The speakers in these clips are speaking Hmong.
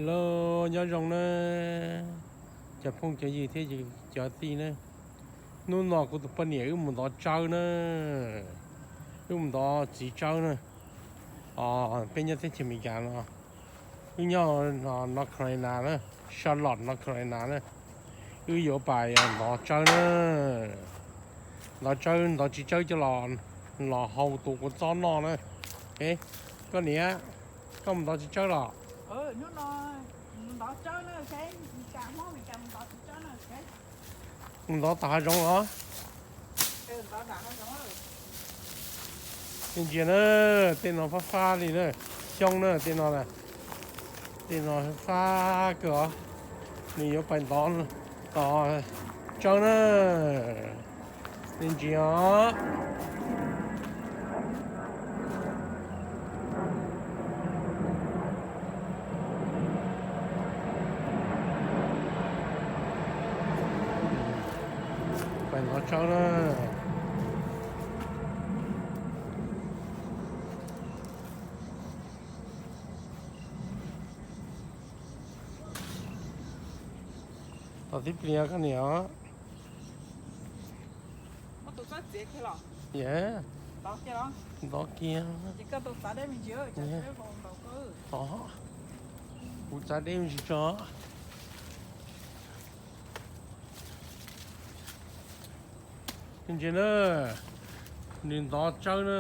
Hello, nyob zoo na cov phooj cov ywg thiab cov tij na. Hnub no kuv tus poj niam wb mus ntov tsawb na, wb mus ntov txiv tsawb na. Peb nyob teb chaws Amelikas no, wb nyob North Carolina na, Charlotte, North Carolina na. Wb yuav pais ntov tsawb na, ntov tsawb, ntov txiv tsawb coj los hau tus kua txob noj na. Koj niam, koj mus ntov txiv tsawb los? Mus ntov tom hav zoov los? Nej ntsia na, tej no fab fab li na, xyoob na, tej no, tej no fab kawg os. Nws yuav pais ntov, ntov tsawb na. Nej ntsia os. Pais ntov tsawb na. Tom tib pliag koj niam os. Ntov kiag. Kuv txav deb me ntsis tso. Ntsia na, nws ntov tsawb na,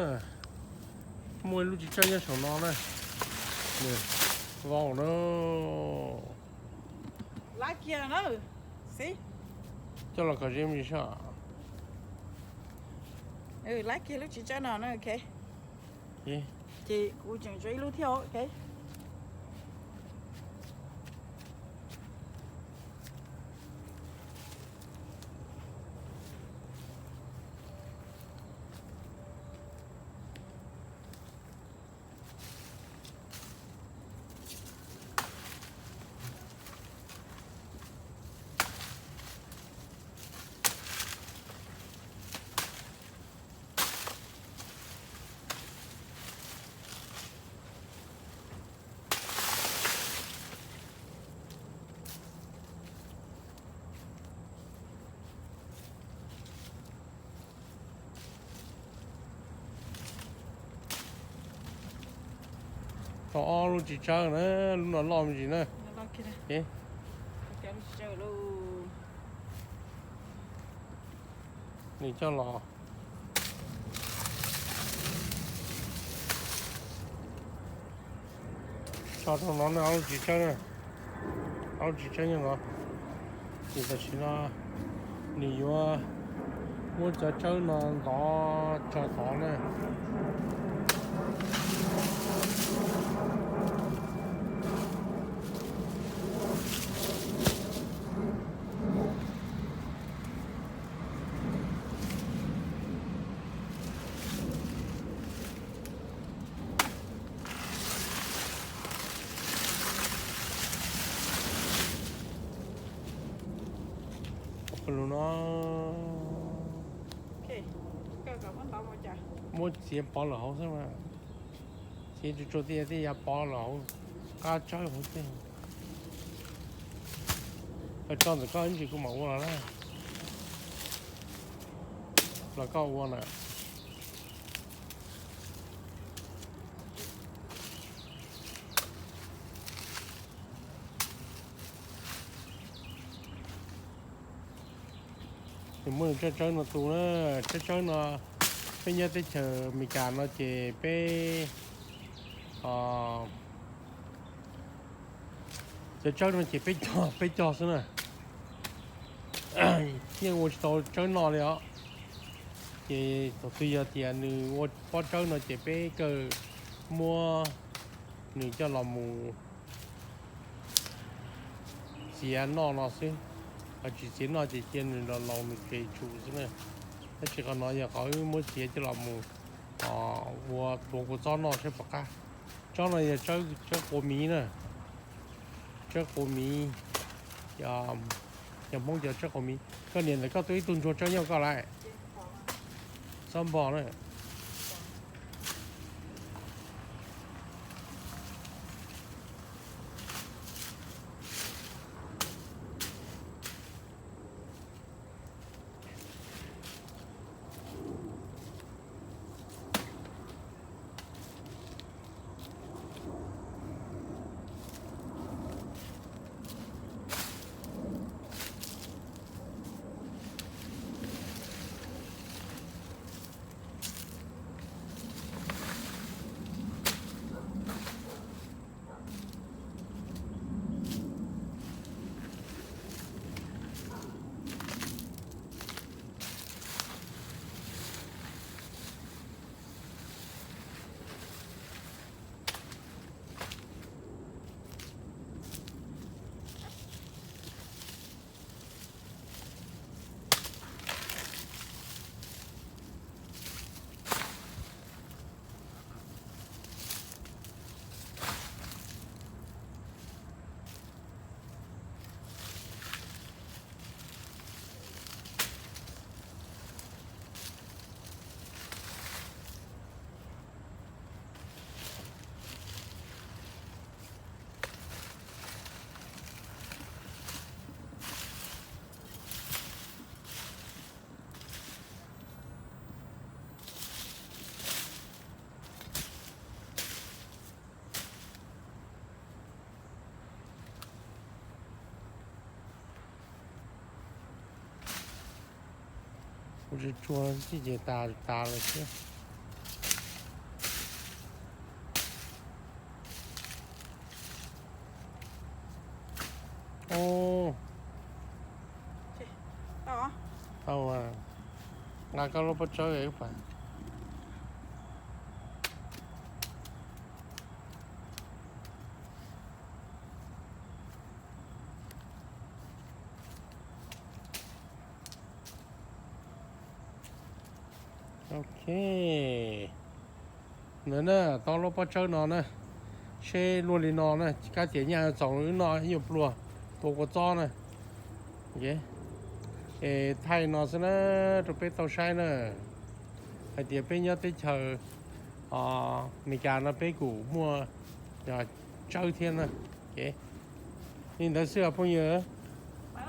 muaj ib lub txiv tsawb nyob saum no na. Vau na. Coj los kom ze me ntsis saib. Ces kuv tseem tso ib lub thiab. Tau ob lub txiv tsawb na, lub no loj me ntsis na. Nws coj los tso rau no na, ob lub txiv tsawb na, ob lub txiv tsawb nyob no. Ces tam sim no nws yuav muab cov tsawb no ntov tso tod na. Muab txiav pov lawm hauv xwb mas. Txiav tsuag tsuag tej yav pov lawm hauv qab tsawb hauv xwb. Koj tso ntawm koj ib ntsis kuv mam ua los na. Los koj ua na. Nws muab nws tsawb tsawb no tu na, tsawb tsawb no, peb nyob teb chaws Amelikas no ces peb, cov tsawb no ces peb cog, peb cog xwb na. Yeej ua tsis tau tsawb noj li os. Ces thaum twg yog tias nws ua pob tsawb no ces peb kawg muab nws coj los mus txiav noj no xwb. Ho tsis txiav noj ces cia nws los laus nws tsev tsum xwb na. Tab sis qhov no yog qhov wb muab txiav coj los mus ua tuav kua txob noj saib puas qab. Tsob no yog tsawb quav miv na. Tsawb quav miv, cov Hmoob cov tsawb quav miv. Koj niam ntawm koj tuaj ib tug ntsuag tsawb nyob koj lawm. Txhob npog na. Tsuag tsuag xwb ces tas tas lawm thiab. Tau, nqa koj lub pob tsawb pas. Ok, ntawd na, tau lub pob tsawb no na, seb luaj li no na, kab tias nyaj txoos wb noj ib nyuag pluag, tua kua txob na. Es thaij no xwb na, rau peb tau saib na, hais tias peb nyob teb chaws Amelikas no peb kuj muaj tsawb thiab na. Li ntawd xwb os phooj ywg.